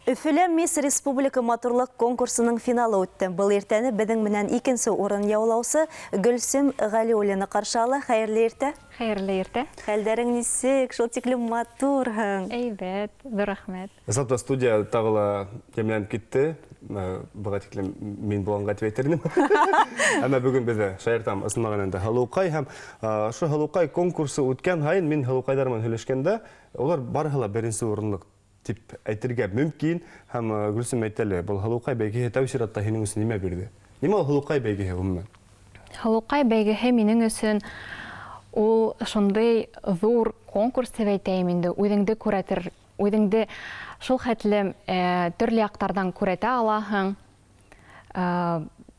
Өфөлә Мисс Республика матурлыҡ конкурсының финалы үтте. Был иртәне беҙҙең менән икенсе урын яулаусы Гөлсөм Ғәлиуллина ҡаршы ала. Хәйерле иртә! Хәйерле иртә! Хәлдәрең нисек? Шул тиклем матурһың. Әйбәт, ҙур рәхмәт. Ысынлап та, студия тағы ла йәмләнеп китте. Быға тиклем мин булғанға тип әйтер инем. Әммә бөгөн беҙҙә шаяртам, ысынлаған инде Һылыуҡай һәм ошо Һылыуҡай конкурсы үткән һайын мин һылыуҡайҙар менән һөйләшкәндә, улар барыһы ла беренсе урынлыҡ Тип әйтергә мөмкин. Һәм, Гөлсөм, әйт әле, был Һылыуҡай бәйгеһе тәү сиратта һинең өсөн нимә бирҙе? Нимә ул Һылыуҡай бәйгеһе, гомумән? Һылыуҡай бәйгеһе минең өсөн ул шундый ҙур конкурс тип әйтәйем инде, үҙеңде күрәтер, үҙеңде шул хәтлем төрлө яҡтарҙан күрәтә алаһың.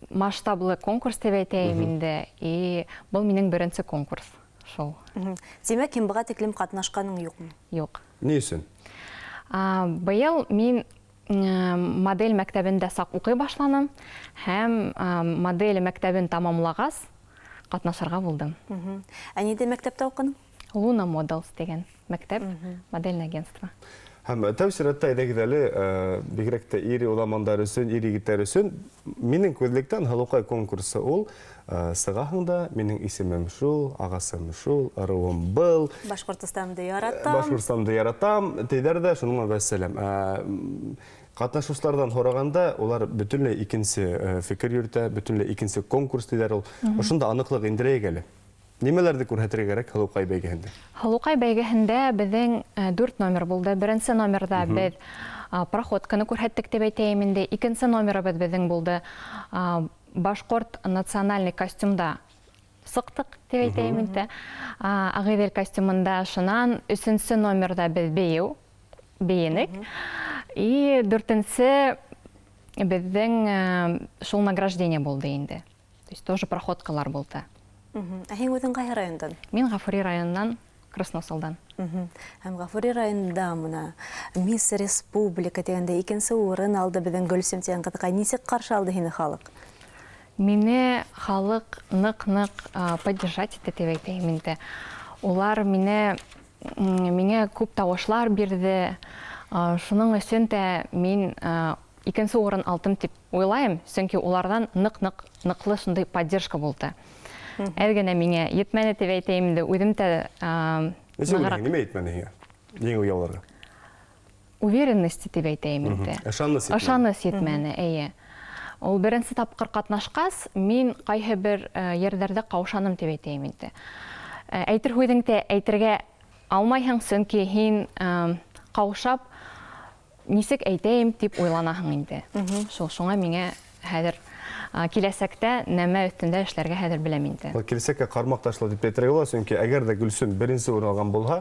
Масштаблы конкурс тип әйтәйем инде, и был минең беренсе конкурс шул. Тимәк, һин быға тиклем ҡатнашҡаның юҡмы? Юҡ. Ни өсөн? Быйыл мин модель мәктәбендә саҡ уҡый башланым һәм модель мәктәбен тамамлағас ҡатнашырға булдым. Ә ниндәй мәктәптә уҡының? Луна Models тигән мәктәп, модельное агентство. Һәм тәү сиратта, әйҙәгеҙ әле, бигерәк тә ир уламандар өсөн, ир егеттәр өсөн, минең күҙлектән Һылыуҡай конкурсы ул, сығаһың да, минең исемем шул, ағасым шул, ырыуым был. Башҡортостанымды яратам. Башҡортостанымды яратам, тиҙәр ҙә, шуның менән вәссәләм. Ҡатнашыусыларҙан һорағанда, улар бөтөнләй икенсе фекер йөрөтә, бөтөнләй икенсе конкурс тиҙәр ул. Ошонда аныҡлыҡ индерәйек әле. Нимәләрҙе күрһәтергә кәрәк Һылыуҡай бәйгеһендә? Һылыуҡай бәйгеһендә беҙҙең дүрт номер булды. Беренсе номерҙа беҙ проходканы күрһәттек тип әйтәйем инде. Икенсе номерыбыҙ беҙҙең булды башҡорт национальный костюмда сыҡтыҡ тип әйтәйем инде. Ағиҙел костюмында. Шунан өсөнсө номерҙа беҙ бейеү бейенек. И дүртенсе беҙҙең шул награждение булды инде. То есть тоже проходкалар булды. Ә һин үҙең ҡайһы райондан? Мин Ғафури районынан, Красносолдан. Һәм Ғафури районында мына Мисс Республика тигәндә икенсе урын алды беҙҙең Гөлсөм тигән ҡыҙыҡай. Нисек ҡаршы алды һине халыҡ? Мине халыҡ ныҡ-ныҡ поддержать итте тип әйтәйем инде. Улар мине миңә күп тауышлар бирҙе. Шуның өсөн дә мин икенсе урын алдым тип Уйлайым, сөнки уларҙан нык-нык ныҡлы шундай поддержка булды. Әҙ генә миңә етмәне тип әйтәйем инде, үҙем дә Нисек уйлайһың, нимә етмәне һиңә? Еңеү яуларға. Уверенности тип әйтәйем инде. Ышаныс етмәне. Ышаныс етмәне, әйе. Ул беренсе тапҡыр ҡатнашҡас, мин ҡайһы бер ерҙәрҙә ҡаушаным тип әйтәйем инде. Әйтер һүҙеңде әйтергә алмайһың, сөнки һин ҡаушап, Нисек әйтәйем дип уйланаһың инде. Шул шуңа миңә хәҙер киләсәктә нәмә өҫтөндә эшләргә хәҙер беләм инде. Был киләсәккә ҡармаҡ ташлау дип әйтергә була, сөнки әгәр дә Гөлсөм беренсе урын алған булһа,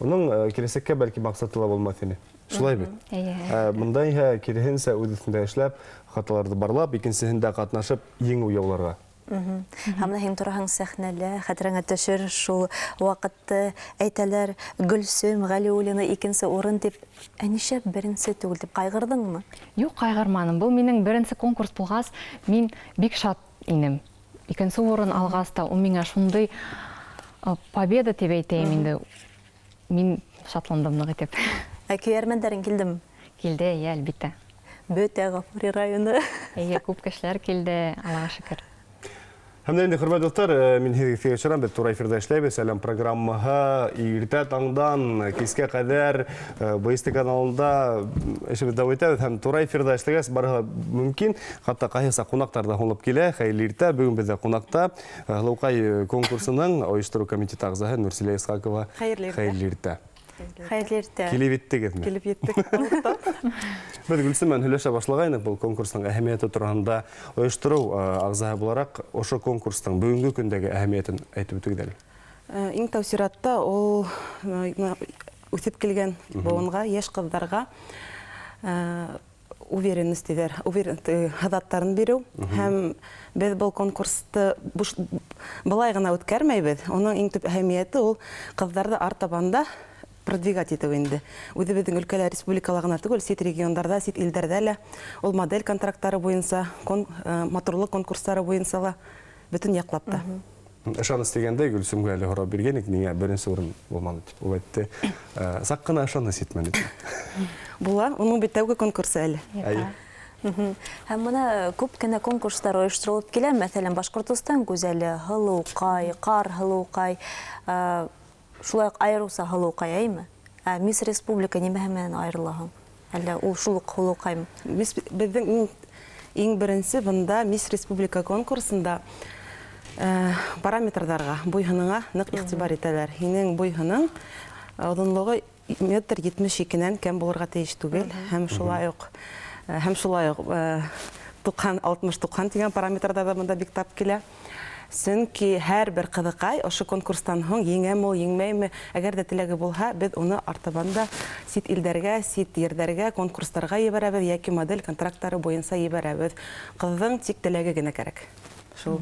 уның киләсәккә бәлки маҡсаты ла булмаҫ ине. Шулай бит? Әйе. Ә монда иһә киреһенсә, үҙ өҫтөндә эшләп, хаталарҙы барлап, икенсеһендә ҡатнашып, еңеү яуларға. Һәм менә һин тораһың сәхнәлә, хәтереңә төшөр шул вакытты, әйтәләр, Гөлсөм Галиуллина икенсе урын дип, ә нишләп беренсе түгел дип кайгырдыңмы? Юк, кайгырманым. Был минең беренсе конкурс булғас, мин бик шат инем. Икенсе урын алғас та, ул миңа шундый победа дип әйтәйем инде. Мин шатландым нык итеп. Ә көярмәндәрең килдеме? Килде, әйе, әлбиттә. Бөтә Гафури районы. Әйе, күп кешеләр килде, Аллага шөкер. Һәм дә инде, хөрмәтле дуслар, мин һеҙгә иҫкә төшөрәм, беҙ тура эфирҙа эшләйбеҙ. Сәләм программаһы иртә таңдан кискә ҡәҙәр БСТ каналында эшебеҙ дауам итәбеҙ һәм тура эфирҙа эшләгәс барыһы ла мөмкин. Хатта ҡайһы саҡ ҡунаҡтар ҙа һуңлап килә. Хәйерле иртә. Бөгөн беҙҙә ҡунаҡта Һылыуҡай конкурсының ойоштороу комитеты ағзаһы Нурсилә Исхакова. Хәйерле иртә. Хәйерле иртә. Хәйерле иртә. Килеп еттегеҙме? Килеп еттек. Беҙ Гөлсөм менән һөйләшә башлағайныҡ был конкурстың әһәмиәте тураһында. Ойоштороу ағзаһы булараҡ, ошо конкурстың бөгөнгө көндәге әһәмиәтен әйтеп үтегеҙ әле. Иң тәү сиратта ул үҫеп килгән быуынға, йәш ҡыҙҙарға уверенность тиҙәр, һыҙаттарын биреү. Һәм беҙ был конкурсты буш былай ғына үткәрмәйбеҙ. Уның иң төп әһәмиәте ул ҡыҙҙарҙы артабан да продвигать итеү инде. Үҙебеҙҙең өлкәлә, республикала ғына түгел, сит региондарҙа, сит илдәрҙә лә ул модель контракттары буйынса, матурлыҡ конкурстары буйынса ла бөтөн яҡлап та. Ышаныс тигәндә, Гөлсөмгә әле һорау биргәнек, ниңә беренсе урын булманы дип. Ул әйтте, саҡ ҡына ышаныс етмәне дип. Була, уның бит тәүге конкурсы әле. Әйе. Һәм бына күп кенә конкурстар ойошторолоп килә, мәҫәлән, Башҡортостан гүзәле, Һылыуҡай, Ҡар һылыуҡай, шулай уҡ айырыуса Һылыуҡай, әйме? Ә Мисс Республика нимәһе менән айырыла һуң? Әллә ул шул уҡ Һылыуҡаймы? Мисс беҙҙең иң, иң беренсе бында Мисс Республика конкурсында параметрҙарға, буйһыныңа ныҡ иғтибар итәләр. Һинең буйһының оҙонлоғо метр етмеш икенән кәм булырға тейеш түгел. Һәм шулай уҡ, һәм шулай уҡ туҡһан, алтмыш туҡһан тигән параметрҙар ҙа бында бик тап килә. Сөнки һәр бер ҡыҙыҡай ошо конкурстан һуң еңәме ул, еңмәйме, әгәр ҙә теләге булһа, беҙ уны артабан да сит илдәргә, сит ерҙәргә, конкурстарға ебәрәбеҙ йәки модель контракттары буйынса ебәрәбеҙ. Ҡыҙҙың тик теләге генә кәрәк. Шул.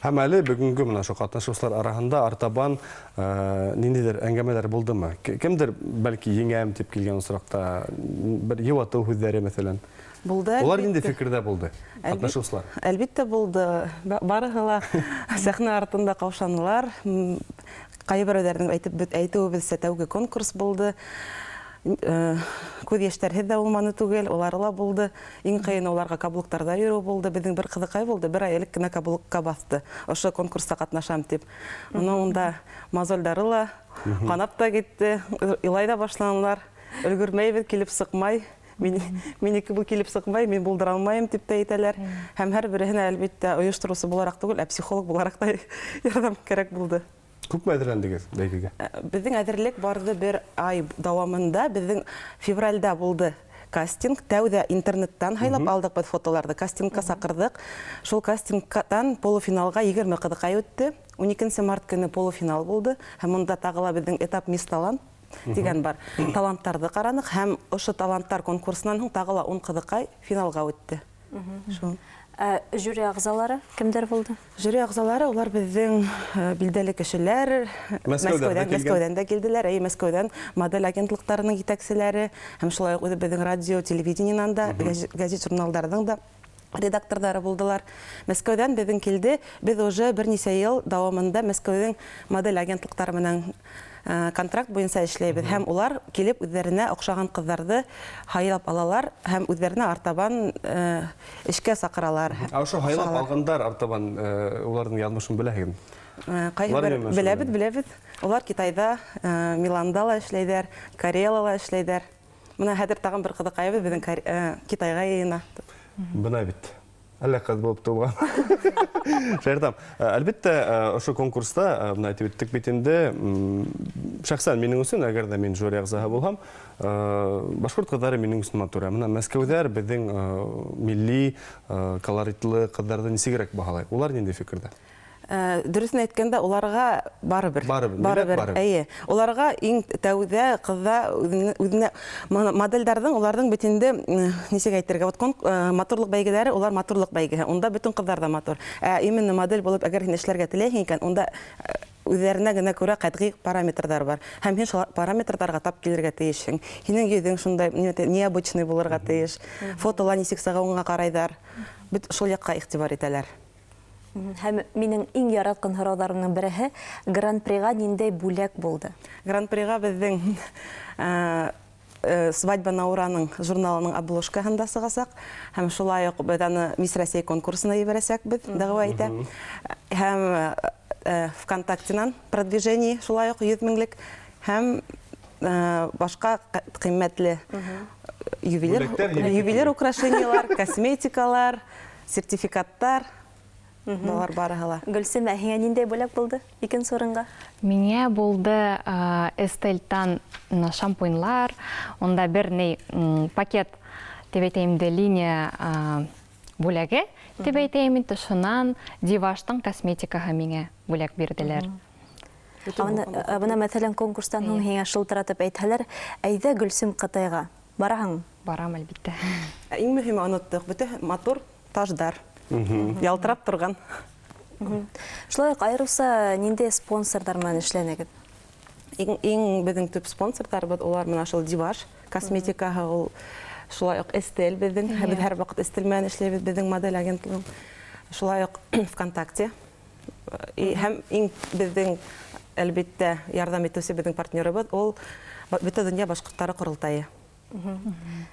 Һәм әле бөгөнгө мына ошо ҡатнашыусылар араһында артабан ниндәйҙер әңгәмәләр булдымы? Кемдер бәлки еңәм тип килгән осраҡта бер йыуатыу һүҙҙәре мәҫәлән. Булды, Улар ниндәй әлбиттә. фекерҙә булды? Ҡатнашыусылар. Әлбиттә булды. Барыһы ла сәхнә артында ҡаушанылар. Ҡайһы берәүҙәрҙең әйтеүебеҙсә тәүге конкурс булды. Күҙ йәштәрһеҙ ҙә булманы түгел, улары ла булды. Иң ҡыйыны уларға каблуктарҙа йөрөү булды. Беҙҙең бер ҡыҙыҡай булды, бер ай элек кенә каблукка баҫты. Ошо конкурста ҡатнашам тип. Уның унда мозольдары ла ҡанап та китте, илай ҙа башланылар. Өлгөрмәйбеҙ, килеп сыҡмай. Минеке был килеп сыҡмай, мин булдыра алмайым тип тә әйтәләр. Һәм һәр береһенә әлбиттә ойоштороусы булараҡ түгел, ә психолог булараҡ та ярҙам кәрәк булды. Күпме әҙерләндегеҙ бәйгегә? Беҙҙең әҙерлек барҙы бер ай дауамында. Беҙҙең февралдә булды кастинг. Тәүҙә интернеттан һайлап алдыҡ беҙ фотоларҙы, кастингка саҡырҙыҡ. Шул кастингтан полуфиналға 20 ҡыҙыҡай үтте. Ун икенсе март көнө полуфинал булды. Һәм унда тағы ла беҙҙең этап Мисс Талант тигән бар. Таланттарҙы ҡараныҡ һәм ошо таланттар конкурсынан һуң тағы ла 10 ҡыҙыҡай финалға үтте. Шул. Ә жюри ағзалары кемдәр булды? Жюри ағзалары улар беҙҙең билдәле кешеләр. Мәскәүҙән дә килгән. Мәскәүҙән дә килделәр. Әйе, Мәскәүҙән модель агентлыҡтарының етәкселәре һәм шулай уҡ үҙебеҙҙең радио, телевидениенан да, гәзит-журналдарҙың да редакторҙары булдылар. Мәскәүҙән беҙҙең килде. Беҙ уже бер нисә йыл дауамында Мәскәүҙең модель агентлыҡтары менән контракт буйынса эшләйбеҙ. Һәм улар килеп үҙҙәренә оҡшаған ҡыҙҙарҙы һайлап алалар һәм үҙҙәренә артабан эшкә саҡыралар. Ә ошо һайлап Саҡыралар. алғандар артабан уларҙың яҙмышын беләһегеҙме? Ҡайһы Улар бер нимә менән беләбеҙ, шөғөлләнә? беләбеҙ. Улар Китайҙа, Миланда ла эшләйҙәр, Кореяла ла эшләйҙәр. Бына хәҙер тағын бер ҡыҙыҡайыбыҙ беҙҙең Китайға йыйына. Бына бит. Әллә ҡыҙ булып тыуған. Шаяртам. Әлбиттә, ошо конкурста, бына әйтеп үттек бит инде, шәхсән минең өсөн, әгәр ҙә мин жюри ағзаһы булһам, башҡорт ҡыҙҙары минең өсөн матур. Ә бына мәскәүҙәр беҙҙең милли колоритлы ҡыҙҙарҙы нисегерәк баһалай? Улар ниндәй фекерҙә? Дөрөҫөн әйткәндә, уларға барыбер. Барыбер, милләт Барыбер, барыбер. Эйе. Уларға иң тәүҙә ҡыҙҙа үҙенә моделдарҙың, уларҙың бит инде, нисек әйтергә, вот матурлыҡ бәйгеләре, улар матурлыҡ бәйгеһе. Унда бөтөн ҡыҙҙар ҙа матур. Ә именно модель булып, әгәр һин эшләргә теләйһең икән, унда үҙҙәренә генә күрә ҡәтғи параметрҙар бар. Һәм һин шул параметрҙарға тап килергә тейешһең. Һинең йөҙөң шундай необычный булырға тейеш. Фотола нисек сығыуыңа ҡарайҙар. Бөт шул яҡҡа иғтибар итәләр. Һәм минең иң яратҡан һорауҙарымдың береһе, Гран-приға ниндәй бүләк булды? Гран-приға беҙҙең Свадьба на Ураның журналының обложкаһында сығасаҡ. Һәм шулай уҡ беҙ аны Мисс Россия конкурсына ебәрәсәкбеҙ, дәғүә әйтә. Һәм ВКонтактенан продвижение шулай уҡ йөҙ меңлек һәм башҡа ҡиммәтле Бүләктәр һинеке ювелир түгел. украшениелар, косметикалар, сертификаттар. Былар барыһы ла. Гөлсөм, ә һиңә ниндәй бүләк булды икенсе урынға? Миңә булды Эстельтан шампуньлар, унда бер ни пакет тип әйтәйем инде, линия бүләге тип әйтәйем инде, шунан Диваштың косметикаһы миңә бүләк бирҙеләр. Ә бына, мәҫәлән, конкурстан һуң һиңә шылтыратып әйтһәләр, әйҙә Гөлсөм Ҡытайға, бараһыңмы? Барам, әлбиттә. Иң мөһиме оноттоҡ, бөтә матур таждар. Ялтырап торған. Шулай уҡ айырыуса ниндәй спонсорҙар менән эшләнегеҙ? Иң беҙҙең төп спонсорҙарыбыҙ улар менән шул Диваш косметикаһы, ул шулай уҡ Эстель беҙҙең, беҙ һәр ваҡыт Эстель менән эшләйбеҙ, беҙҙең модель агентлығы. Шулай уҡ ВКонтакте. Һәм иң беҙҙең, әлбиттә, ярҙам итеүсе беҙҙең партнерыбыҙ ул Бөтә донъя башҡорттары ҡоролтайы.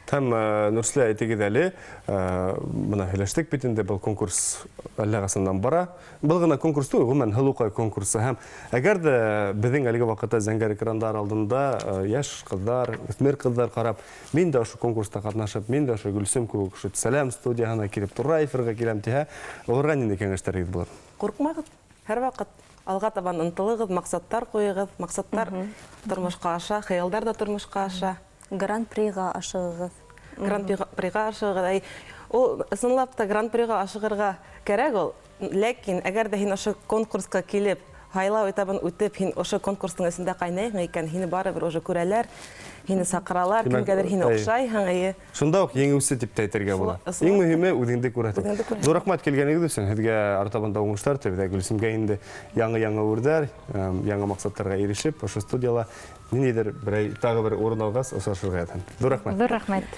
Һәм, Нурсилә, әйтегеҙ әле, бына һөйләштек бит инде, был конкурс әллә ҡасандан бара. Был ғына конкурс түгел, ғөмүмән, Һылыуҡай конкурсы. Һәм әгәр ҙә беҙҙең әлеге ваҡытта зәңгәр экрандар алдында йәш ҡыҙҙар, үҫмер ҡыҙҙар ҡарап, мин дә ошо конкурста ҡатнашып, мин дә ошо Гөлсөм кеүек ошо Сәләм студияһына килеп, тура эфирға киләм тиһә, уларға ниндәй кәңәштәрегеҙ булыр? Ҡурҡмағыҙ, һәр ваҡыт алға табан ынтылығыҙ, маҡсаттар ҡуйығыҙ, маҡсаттар тормошҡа аша, хыялдар ҙа тормошҡа аша. Гран-приға ашығығыҙ. Гран-приға ашығығыҙ. Әй, ул ысынлап та гран-приға ашығырға кәрәк ул. Ләкин әгәр ҙә һин ошо конкурсҡа килеп, һайлау этабын үтеп, һин ошо конкурстың эсендә ҡайнайһың икән, һине барыбер уже күрәләр, һине саҡыралар, Тимәк, кемгәлер һин әй. оҡшайһың, эйе. Шунда уҡ еңеүсе тип тә әйтергә була. Ысынлап Иң та. мөһиме үҙеңде күрһәтеү. Үҙеңде күрһәтеү. Ҙур рәхмәт килгәнегеҙ өсөн. Һеҙгә артабан да уңыштар теләйбеҙ. Гөлсөмгә инде яңы-яңы үрҙәр, яңы маҡсаттарға ирешеп, ошо студияла ниндәйҙер берәй тағы бер урын алғас осрашырға яҙһын. Ҙур рәхмәт. Ҙур рәхмәт.